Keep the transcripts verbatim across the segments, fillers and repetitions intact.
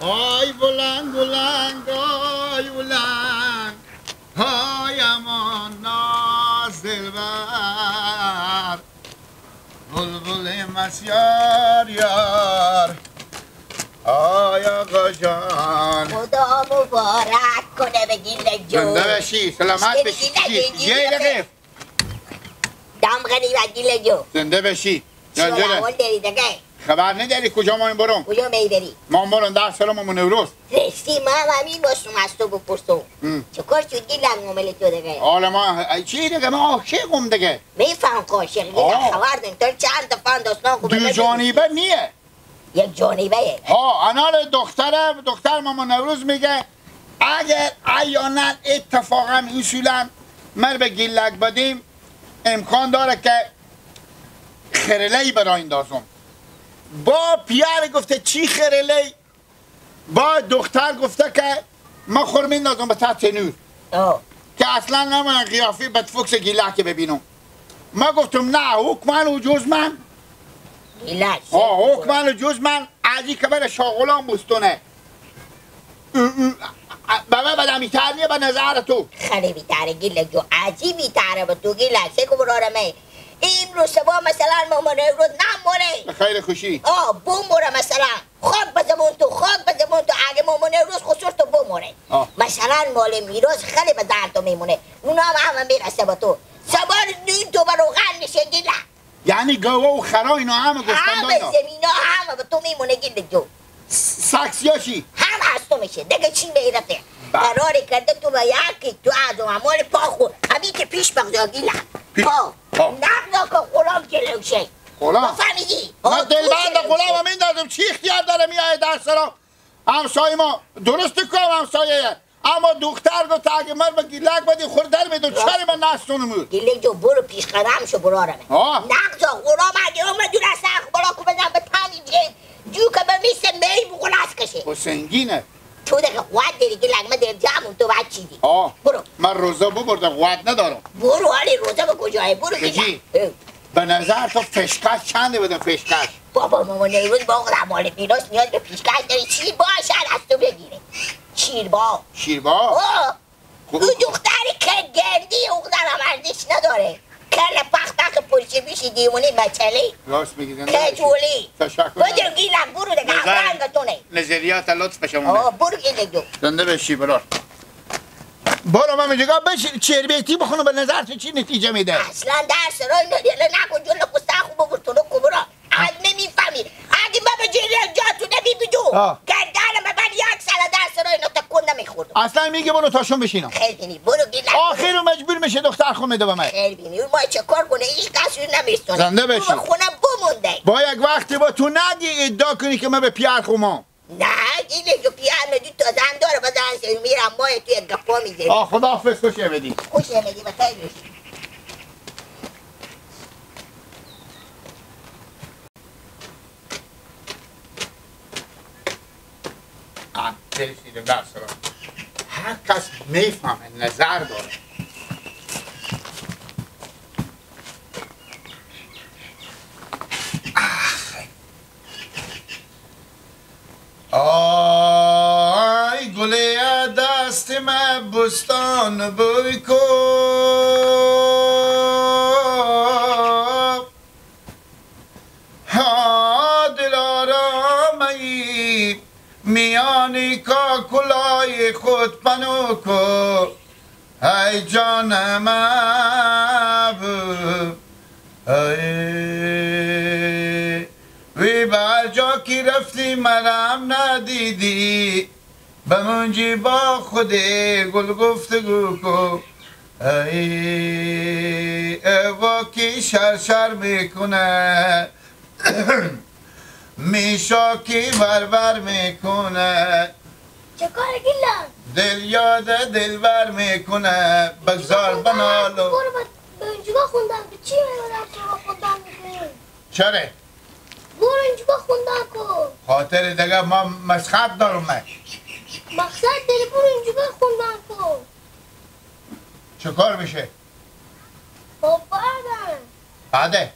آی بلند بلند، آی بلند، آی امان ناز دلبر، بلبل مسیار یار، آی آقا جان. خدا مبارک کنه به گیلک جو. زنده بشی، سلامت بشی. گیلک جو، گیلک جو. دام غنی و گیلک جو. زنده بشی. جان جانم. اول دری دگه. خبر نداری کجا ما برم؟ کجا می بری؟ ما برم ده سال ما نوروز. راستی ما هم همین باستم از تو بپرسم. هم. چه کار شد گیلک معامله تو دگه؟ حالا ما، ای چی دگه؟ ما عاشقم دگه. می‌فهم که عاشق، گیلک آه. خبر داریم. تو چند دفعه داستان خوب دو جانبه نیه. یک جانبه یه. ها، انال دختره، دختر ماما نوروز میگه اگر احیانا اتفاقا اصولا مر به گیلک بدیم، امکان داره که خرله‌ای برای اندازم. با پیار گفته چی خرله‌ای؟ با دختر گفته که من خور میندازم به تحت نور. آه. که اصلاً نماین قیافهٔ بدفکس گیلک ببینم. ما گفتم نه، حکماً و جز من. گیلک. آه، حکماً و جز من، ازی که بره شاغلان بستونه. او، او، ا، ا، بابا بدن بیتر نیه به نظر تو؟ خیلی بیتره گیلک جو، ازی بیتره به تو گیلک، سه کو برارمه. امروز صبح مثلاً ماما نوروز نموره. به خیر خوشی. آه، بموره مثلاً. خاک به زبون تو، خاک به زبون تو، اگه ماما نوروز خسور تو بموره. آه. مثلاً مال میراث خیلی به درد تو میمونه. اونا هم همه میرسه به تو. سوار نون تو به روغن می‌شه گیلک. یعنی گاوا و خرا اینا همه گوسفندا همه اینا؟ زمینا همه به تو میمونه گیلک جو. س-، سکسیا چی؟ همه از تو می‌شه. دیگه چی می‌رسه؟ بله. قراری کرده تو به یکی تو از اون مال پا خو. همین که پیش بگذار گیلک. پیش. پا. پا. نقلا که غلام جلو شه. غلام؟ بفهمیدی؟ من آه، تو دلبند جلو غلام شه. هم این دادم. چی اختیار داره میایه در سرا؟ همسایه ما درست کام همسایه. اما دختر گفت اگه من به گیلک بدی خور در می‌دم. راست. چرا من نستونم؟ گیلک جو برو پیش قدم شو برارمه. آه. نقضا غلام اگه اومد دور از سر بلا کو بزن به تنی جه. جو که به میسه می بغلاس کشه. خو سنگینه. تو ده که قوت داری گیلک، من دیر جامون تو بعد چی دی؟ آه. برو. من روزه ببردم، قوت ندارم. برو حالی روزه به کجایه؟ برو گیلک. اه. به نظر تو فشکش چنده بدم فشکش؟ بابا ماما نوروز با خود مال میراث نیاز به پیشکش داری. شیربا شاید از تو بگیره. شیربا. شیربا؟ آه. خب. او دختری که گندی او قدر ارزش نداره. کل پخته که پرشه بیشی دیونی مچلی. راست می‌گی، زنده باشی. کجولی. تشکر. بجو گیلک برو دیگه، نظر-، رنگ تو نه. نظریات لطف به شما. آه، برو گیلک جو. زنده باشی برار. برو من می‌گم بشین چهر بیتی بخونم، به نظر تو چی نتیجه می‌ده؟ اصلاً درس رای نداره، نگو جلو پسته خوب ببر تو رو کبرا. از نمی‌فهمی. اگه من به جیره جا تو نبی بدو. آه. گردن من بعد یک سال درس رای نو تکون نمی‌خوردم. اصلاً میگه برو تاشون بشینم. خیر بینی، برو گیلک. آخر و مجبور می‌شه دختر خو می‌ده به من. خیر بینی، اون ما چه کار کنه؟ هیچ کس رو نمی‌ستونه. زنده بشی. برو خونه بمونده. با یک وقتی با تو نگی ادعا کنی که من به پیار خومام. نه، اینه که پیانو دی تو زن داره، بزن سر میرم، ما تو یک گپا می‌زنیم. آه، خدا حافظ، خوش آمدی. خوش آمدی، بخیر باشی. آه، دل شیرین، در سلام. هر کس می‌فهمه، نظر داره. آخ. آی گلێ دەستێ مە بوستان بوی کو، ها دلارامەی میانی کا کولای خود پنو کو. ای جان مه بو، ای، وی به هر جا کی رفتی مرم ندیدی، بمونجی با خودی گل گفتگو کو. ای، اوا کی شر شر می‌کنه، میشا کی ور ور می‌کنه. چه کار گیلان؟ دل یاد دلبر می‌کنه، بگذار بنالم. برو به، به اونجا خوندن، به چی می‌برم شما خوندن می‌کنی؟ چره؟ برو اونجا خوندن کن. خاطر دیگه ما مسخت دارم من. مقصد داری برو اونجا خوندن کن. چه کار می‌شه؟ بابا آدم. بعده.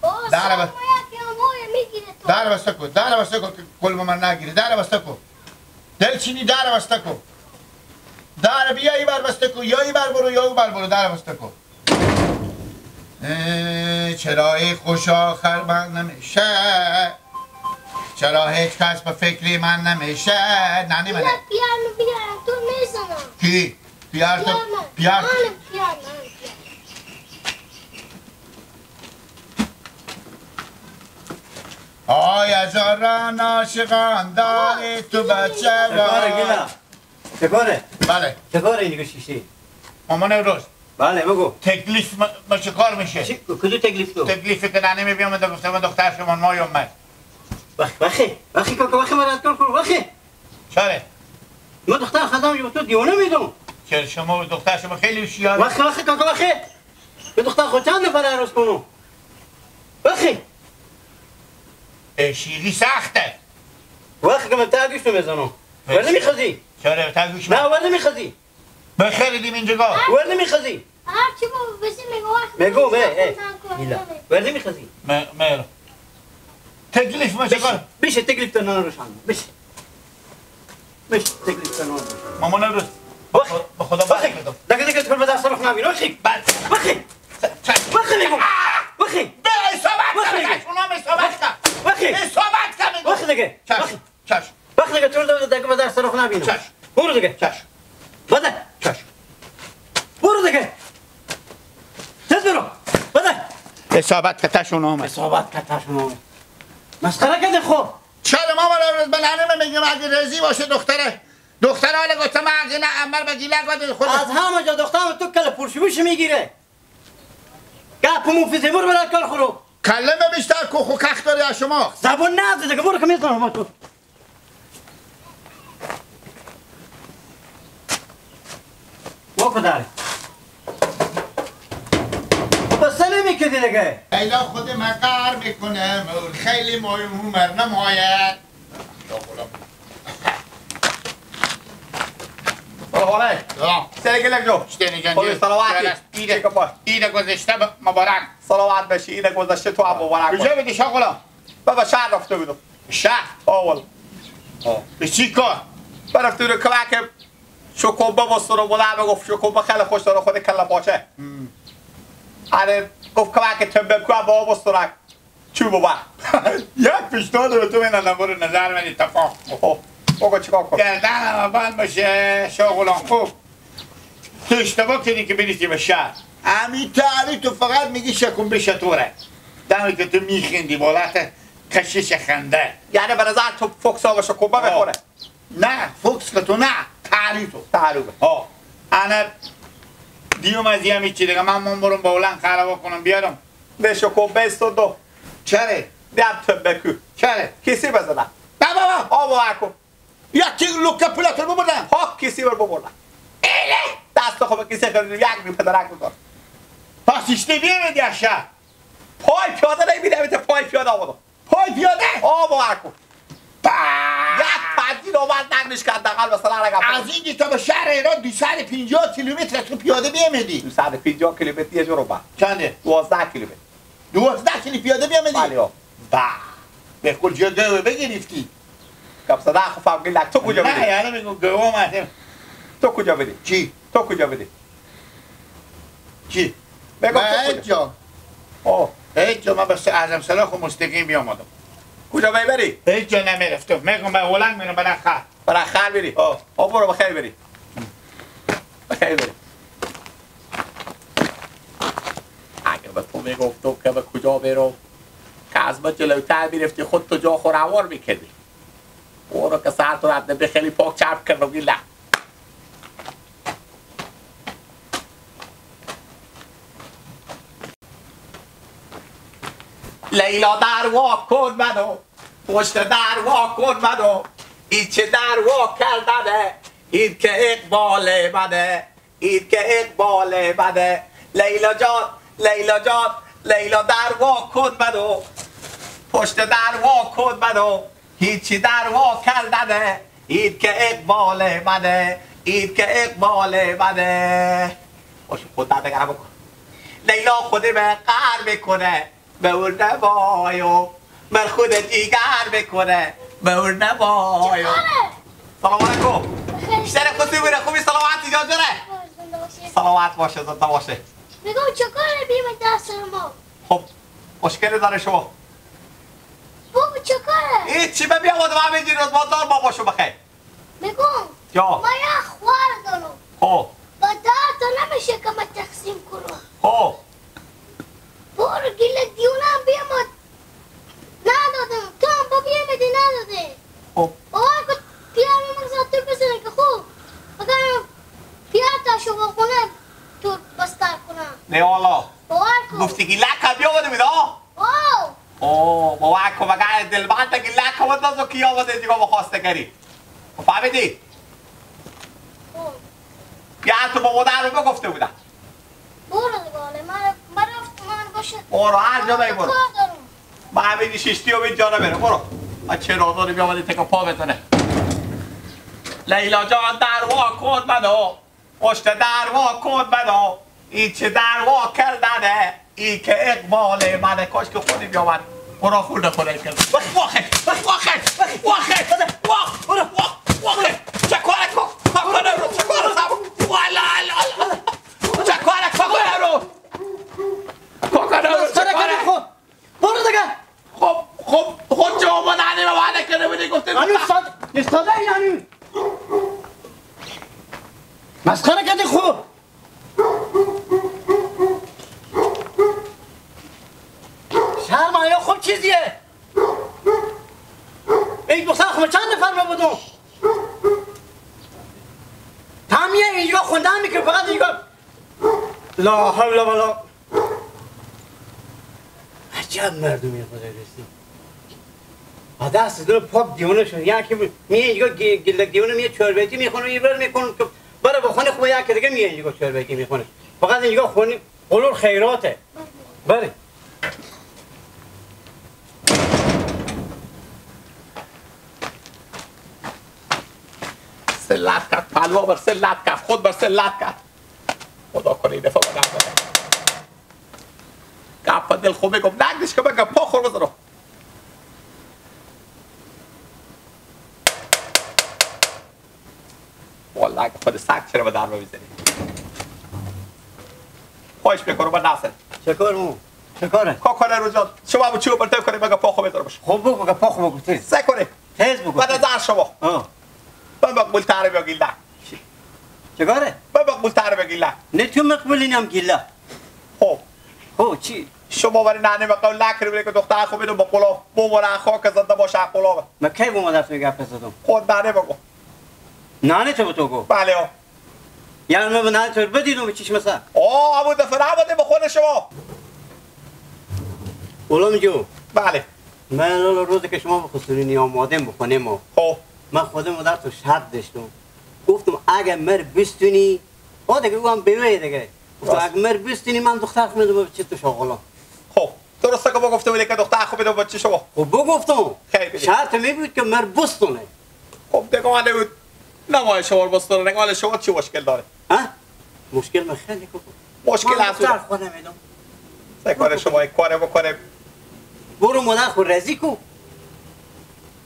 بابا، در سلام بس-، علیکم، آقای می‌گیره تو. در بسته کن، در بسته کن که کل من نگیری، در بسته کن. دلچینی، دارِ بستۂ کو. دارِ بیا ای بر بستۂ کو، یا ای بر برو، یا او بر برو، دارِ بستۂ کو. اه، چرا ای خوش آخر من نمیشه؟ چرا هیچ کس به فکر من نمیشه؟ نانی منه. بیا، بیا، بیا، تو می‌زنم. کی؟ پیار تو، پیار من. پیار. منم پیار، منم پیار. آی هزاران عاشقان داری تو بچه. چه کاره گیلا؟ چه کاره؟ بله. چه کاره اینجا شیشه؟ مامان روز. بله، بگو. تکلیف م-، مچه کار می‌شه؟ چی؟ کدو تکلیف تو؟ تکلیف که ننه می بیام، گفتم دختر شما ما یا من. وخی، وخی، وخی کاکا، وخی مرا کار کن، وخی. چاره؟ ما دختر خدم جو تو دیونه می‌دم. چرا شما دختر شما خیلی هوشیاره. وخی، وخی کاکا، وخی. یه دختر خود چند نفر عروس کنم؟ وخی. اه، شیری سخته. وخی که من تا گوش نمی‌زنم. اه، ور نمی‌خوازی؟ چرا تا گوش نه، ور نمی‌خوازی. بخیر دیم اینجا. ور نمی‌خوازی. هر چی بابا بسی میگو وقت میگو، نیست، اه، اه. وقت نکن، میلا. نمی- ور نمی‌خوازی. م-، مهر. تکلیف ما بشه، چیکار؟ بشه، تکلیف تو نان روشان. بشه. بشه، تکلیف تو نان روشان. مامان روز. وخ. به خدا وخ. برکت بدم. دگه دگه تو به دست رخ نبینه. وخی. بله. وخی. چ-، چ-، وخی میگو. وخی. به اصابت وخی کن، میگو. چشم، اونا هم اصابت کن. وخی. اصابت کن، میگو. وخی دگه. چشم. وخی. چشم. وخت دیگه تو رو دیگه به دست رخ نبینم. چشم. برو دیگه. چشم. بده. چشم. برو دیگه. تز برو. بده. اصابت کتش اون آمد. اصابت کتش اون آمد. مسخره کردی خب. چرا ماما رو به ننه من می‌گم اگه راضی باشه دختره. دختر حالا گفته من اگه نه عمر به گیلک بده خود. از همه جا دخترم تو کل پرشویش می‌گیره. گپ مفیدی برو برات کار خورو. کلمه بیشتر کو خو کخ داری از شما. زبون نزد دیگه، برو که می‌زنم با تو. با پدر. بس نمی‌کردی دیگه. لیلا خود من قهر می‌کنه، مول خیلی مهم عمر نماید. سلام علیک. سلام. سلام علیک جو. اشتنی جان خب، جی. سلامتی. جلس. عید، چی کپار؟ عید گذشته ب-، مبارک. سلامت باشی، عید گذشته تو هم مبارک باشه. کجا بودی شاغلام؟ بابا، شهر رفته بودم. شهر؟ آه، والله. آه. به چی کار؟ برفته بودم کمک شکوبه بسترم، بوده بگفت شکوبه خیلی خوش داره، خود کله پاچه. هم. آره، گفت کمک تنباکو هم با بسترک. چوب و برق. یک پیشنهاد به تو می‌دم، برو نظر من اتفاق. خب، بگو چیکار کنم؟ گردن همه بند باشه، شاه غلام. خب، تو اشتباه کردی که بریزی به شهر. همین تحریک تو فقط می‌گی شکم به شطوره. دمی که تو می‌خندی، بالات کشش خنده. یعنی به نظر تو فوکس آقا شکوبه آه. بخوره؟ نه، فوکس که تو نه، تحریک تو. تحریک. ها. انا دیوم از یه همیچی دیگه. من، من برم با اولان خرابه کنم، بیارم. به شکوبه بیست و دو. چره؟ دم تنباکو. چره؟ کیسی بزنم. نه بابا. آب و اکو. یا تی لوکه پولاتور ببردم. ها، کیسی بر ببردم. ایله. دست خوب کیسی کردی، یک بی پدرک بکن. پس اشته بیه بدی اشا. پای پیاده نمی‌ره، بیده پای پیاده آمدم. پای پیاده؟ آب و اکو. با! یک پنجیر آورد، نقلش کرد، دقل به سر هر گپ. از اینجا تا به شهر ایران دوصد و پنجاه کیلومتر تو پیاده بیامدی. دوصد و پنجاه کیلومتر یه جور با. چنده؟ دوازده کیلومتر. دوازده کیلو پیاده بیامدی؟ بله، آه. با! به خود جا گوه بگرفتی. کم صدا خو فهم گلک. تو کجا نه، بدی؟ یعنی می‌گم گوه مردم. تو کجا بدی؟ چی؟ تو کجا بدی؟ چی؟ بگو من تو هیچ کجا؟ جا. آه. هیچ جا، من بس اعظم سلام خو مستقیم بیامدم. کجا می‌بری؟ هیچ جا نمی‌رفتم. می‌گم به هلند می‌رم، به نخل. به نخل می‌ری؟ آه. آه، برو بخیر بری. بخیر بری. اگه به تو می‌گفتم که به کجا برو، که از من جلوتر می‌رفتی، خود تو جا خو روان می‌کردی. برو که سر تو رد نبی، خیلی پاک چرب کردم، گیله. لیلا در وا کن منو، پشت در وا کن منو، این چه در وا کردنه، این که اقبال منه، این که اقبال منه. لیلا جان، لیلا جان، لیلا در وا کن منو، پشت در وا کن منو، هیچی در وا کردنه، این که اقبال منه، این که اقبال منه. باشه، خود در دگرم بکن. لیلا خود من قهر می‌کنه، به اون نمایم. من خود دیگر می‌کنه، به اون نمایم. چه کاره؟ سلام علیکم. بخیر. بیشتر خوشی بره، خوبی، سلامتی جان جانه؟ خوش، زنده باشی. سلامت باشه، زنده باشه. می‌گم چه کاره بیمه دست ما؟ خب، مشکلی داره شما؟ بابا چه کاره؟ هیچ چی، من بیام آدم همین روز بازار ما باشو بخیر. می‌گم، جا. ما یه خوار دارم. خب. و ده تا نمیشه که من تقسیم کنم. خب. برو گیلک دیونه هم بیامد. ندادم. تو هم با بیامدی ندادی. خب. باور کن، پیار مرز تو بزنه که خوب. اگر پیار تا شما خونه تو بستر کنم. نه والا. باور کن. گفتی گیلک هم بیامده بیدا؟ آه. اوه، بابا، کمک دلبند گیلک هم دازو کی آمده دیگه بخواسته کردی. فهمیدی؟ خب. بیا تو با مادر رو بگفته بودم. برو دیگه، حالا من، من رفت، من باشه. برو، هر جا داری برو. کار دارم. من همین شیشتی و به جا نمیره، برو. من چه رازانی بیام ولی تکا پا بزنه. لیلا جان، در وا کن منو. پشت در وا کن منو. این چه در وا کردنه؟ ای که اقبال منه. کاش که خودی بیامد. برو خورده خورده کرد. واخه، واخه، واخه، واخه، واخه. چه کاره کو؟ کاکا نورو، چه کاره سام؟ والا، والا، والا. چه کاره کاکا نورو؟ کاکا نورو، چه مسخره کاره؟ کردی خب. برو دیگه. خب، خب، خود جواب ندادی و وعده کرده بودی، گفته هنوز بودم. ساد-، ایستاده یعنی. مسخره کردی خب. شرم آیا خوب چیزیه؟ ای دختر خب چند نفر ما بودم؟ تامیه اینجا خوندن می‌کنه، فقط اینجا. لا حول ولا. عجب مردمی خدا رسید. آ، دست دو پاک دیونه شد. یا که می اینجا گی-، گیلک دیونه می چهار بیتی می‌خونه، این بر می‌کنه که بره بخونه خوب، یا که دیگه می اینجا چهار بیتی می‌خونه. فقط اینجا خونی قلور خیراته. بله. سلت کرد، پلوا بر سلت کرد، خود بر سلت کرد. خدا کنه این دفعه به درد نکنه. گپ دل خوبه گفت، نگدش که به گپا خور بزنم. والله که خود سگ چرا به در می‌زنی؟ خواهش می‌کنم، من ناصر. چه کار مو؟ چه کاره؟ کاکا نورو جان، شما همون چی رو برتر کنید، مگه پا خو بذاره باشه. خب بگو، که پا خو بگو، تیز. سه کنید. تیز بگو، بعد از تیز. هر شما. آه. به مقبول تره بیا گیلک. چی؟ چه کاره؟ به مقبول تره بیا گیلک. نه تو مقبولی، نه هم گیلک. خب. خب، چی؟ شما ولی ننه به قول نکردی که دختر خو بدون به غلام. بمره خاک زنده باشه غلام. من کی با مادر تو گپ زدم؟ خود ننه بگو. ننه تو به تو گو؟ بله، آه. یعنی من به ننه تو بدیدم به چشم سر؟ آه، همون دفعه نبوده به خود شما. غلام جو. بله. من حالا روزی که شما بخواستونی آمادم بکنیم و خب. من خودم در تو شرط داشتم. گفتم اگه مر بستونی، آه دیگه او هم بیوه دیگه. گفتم راست. اگه مر بستونی من دختر خونه دو بچه تو شاغلان. خب. درسته که ما گفته بودیم که دختر خو بدون بچه شما. خب بگفتم. خیلی بده. شرط می بود که مر بستونه. خب دیگه ماله بود. نمای شما رو بستونه، دیگه ماله شما چی مشکل داره؟ ها؟ مشکل من خیلی کو. مشکل من هست. دختر خو نمیدم. سه کار شما یک کاره بکنه. برو مادر خو راضی کو.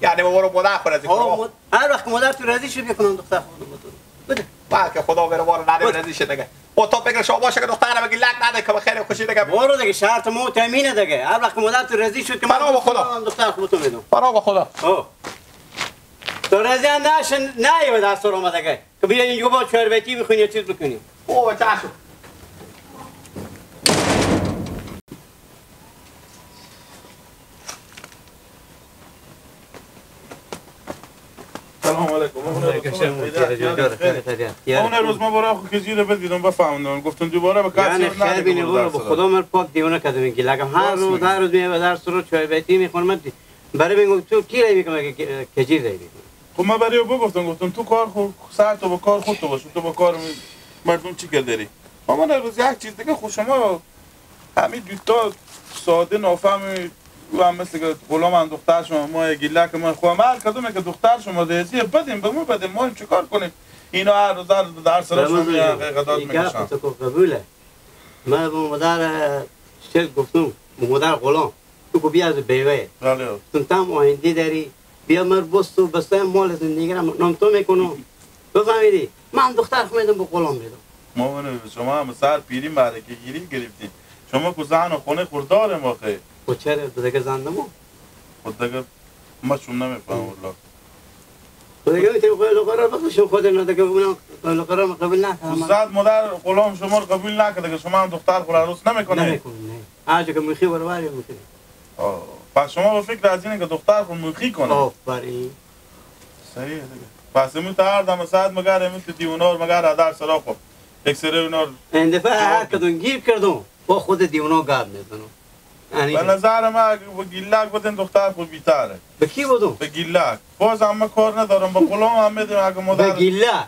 یعنی برو مادر خو راضی آه، کو. مد-، هر وقت مادر تو راضی شد، بیا کنم دختر خو بدم به تو. بده. بلکه خدا بره ما رو نده بده. راضی شد دیگه. و تو فکر شما باشه که دختر به گیلک نده که به خیر و خوشی دیگه. برو دیگه، شرط ما تامینه دیگه. هر وقت مادر تو راضی شد که من برو با خدا. دختر خودتو می‌دم. برو با خدا. آه. تو راضی هم نشن، نه یه دست رو آمده دیگه. که بیا اینجا با چهار بیتی بخونی، چیز بکنی. او بچه شو. سلام علیکم. وعلیکم السلام. خیریت، خیریت، خیریت. اون روز ما برای خو کجی رو بدیدم، بفهموندم. گفتم دوباره به کسی یعنی نگم خیر بینی، برو به خدا من پاک دیونه کدم این گیلکم. هر روز، هر روز می‌آیم در سر چای بیتی می‌خورم. برای من گفت تو کی رای می‌کنه که کجی رای می‌کنه؟ خب ما برای او بگفتم، گفتم تو کار خو-، سر تو به کار خود تو باش، تو با کار مردم چی کار داری؟ مامان روز یک چیز دیگه، خود شما همین دوتا ساده نافهمی، او هم مثل که غلام هم دختر شما، ما گیلک ما خو، ما هر کدوم که دختر شما ریزی بدیم، به ما بدیم، ما چیکار کنیم؟ اینا هر روز، هر روز در سر شما می‌آیند، حقیقتات می‌کشن. تو که قبوله. من به مادر شعر گفتم، به مادر غلام، تو که بیا از بیوه. بله. تو تام آینده داری، بیا مر بوست و بسته مال زندگی را نام تو می‌کنم. تو فهمیدی؟ من دختر خو می‌دم به غلام می‌دم. مامانه، شما هم سر پیری معرکه گیری گرفتین. شما کو زن و خونه خوردار ما خیر. خو چرا؟ تو دیگه زن نمو. خود دیگه ما شما نمی‌فهمم والله. تو دیگه می‌تونی خود علاقه را بکشم، خود نه دیگه اون علاقه را قبول نکنم. استاد مادر غلام شما رو قبول نکرده که شما هم دختر خود عروس نمی‌کنه؟ نمی‌کنم، نه. هر جا که می‌خوای برو بری می‌خوای. آه. پس شما به فکر از اینه که دختر خود می‌خوای کنه؟ آفرین. صحیح دیگه. پس امو تا هر دم ساعت مگر امو تو دیونا رو مگر هدر سرا خود. یک سری اونا رو این دفعه هر کدوم گیر کردم. با خود دیونا گپ می‌زنم. یعنی به نظر من اگه با گیلک بدین دختر خود بیتره. به کی بدم؟ به گیلک. باز هم من کار ندارم، به غلام هم می‌دیم اگه مادر به گیلک.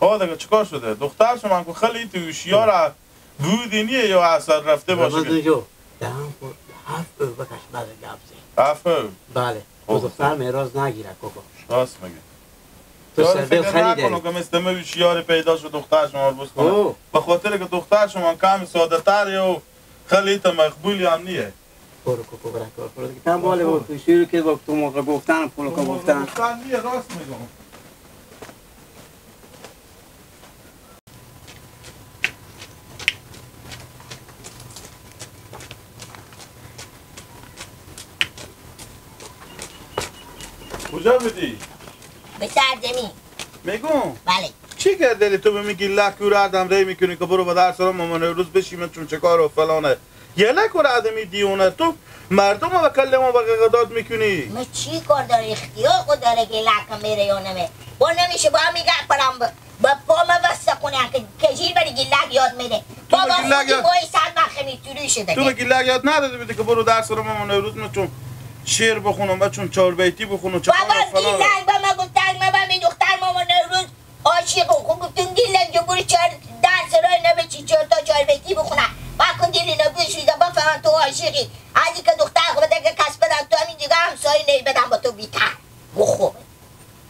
ها دیگه چیکار شده؟ دختر شما کو خیلی تو هوشیار بودی نیه یا اثر رفته باشه رمضان که؟ جو، دهان خود هفت او بکش بعد گپ زن. هفت او؟ بله. تو خب. دختر معراج نگیره کوکو. راست میگه. تو یار سر دل فکر خریده. نکنم که مثل من هوشیار پیدا شد دختر شما رو بستانه. او. به خاطر که دختر شما کم ساده تر و خیلی تا مقبولی هم نیه. برو کوکو برا کار کنه. کم باله با تو شروع که با تو موقع گفتن، پول که گفتن. گفتن نیه، راست میگم. کجا بودی؟ به سردمی. می‌گم. بله. چی کرده تو به میگی لک او را دم ری می‌کنی که برو به در سرا ماما نوروز بشی من چون چه کار و فلانه. یه لک او را آدمی دیونه. تو مردم و کلمه و قداد می‌کنی. من چی کار داره؟ اختیار خود داره که لک میره یا نمیره. با نمیشه با هم میگه پرم ب-، با پا ما بسته کنه که کجیر بری گیلک یاد میده. تو بابا به گیلک خودی یاد، با این سر مخمی طلوع شده تو به که. گیلک یاد نداده بودی که برو درس رو من نوروز من چون شعر بخونم و چون چهار بیتی بخونم چه بابا کار و فلان. گیلک با ما گفتن ما با می دختر ماما نوروز عاشق و خوب گفتن گیلک جو برو چهار درس رو نبه چی چهار تا چهار بیتی بخونه. ما کن دیلی نبوی شده بفهم تو عاشقی. ازی که دختر خود اگه کس بدن تو همین دیگه همسایه نی بدن با تو بیتر. بخور.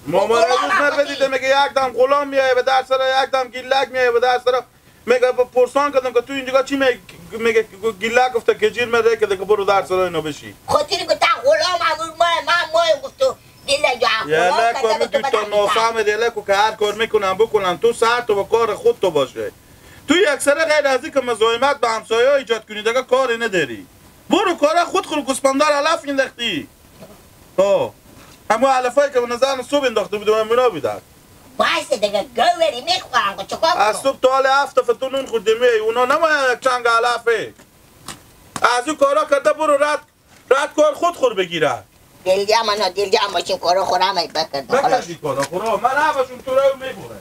ماما بابا، نوروز من بدیده میگه یک دم غلام میایه به در سرا، یک دم گیلک میایه به در سرا. میگه ب-، پرسان کردم که تو اینجا چی میگی؟ میگه گیلک گفته که جیر مره که دیگه برو در سرا اینا بشی. خاطری که تا غلام امور ما، ما، ما گفتو گیلک یا یه غلام لکو کردم میگی تو تا نافهمه، یه لکو که هر کار می‌کنم بکنم، تو سر تو به کار خود تو باشه. تو یک سره غیر از این که مزاحمت به همسایه‌ها ایجاد کنی، دیگه کاری نداری. برو کارا خود خور گوسپندار علف انداختی. ها. همون علفایی که به نظر صبح انداخته بودم، همونا بودن. باشه دیگه، گوری می‌خورم، خب چیکار از کنم؟ صبح تا حال هفت دفعه تو نون خوردی میای، اونا نماید یک چنگ علفه. از اون کارا کرده برو رد، رد کار خود خور بگیره. دلگم انا، دلگم باشیم کارا خورم ای بکرد. بکشی کارا خورا، من همشون تو رو می‌بره.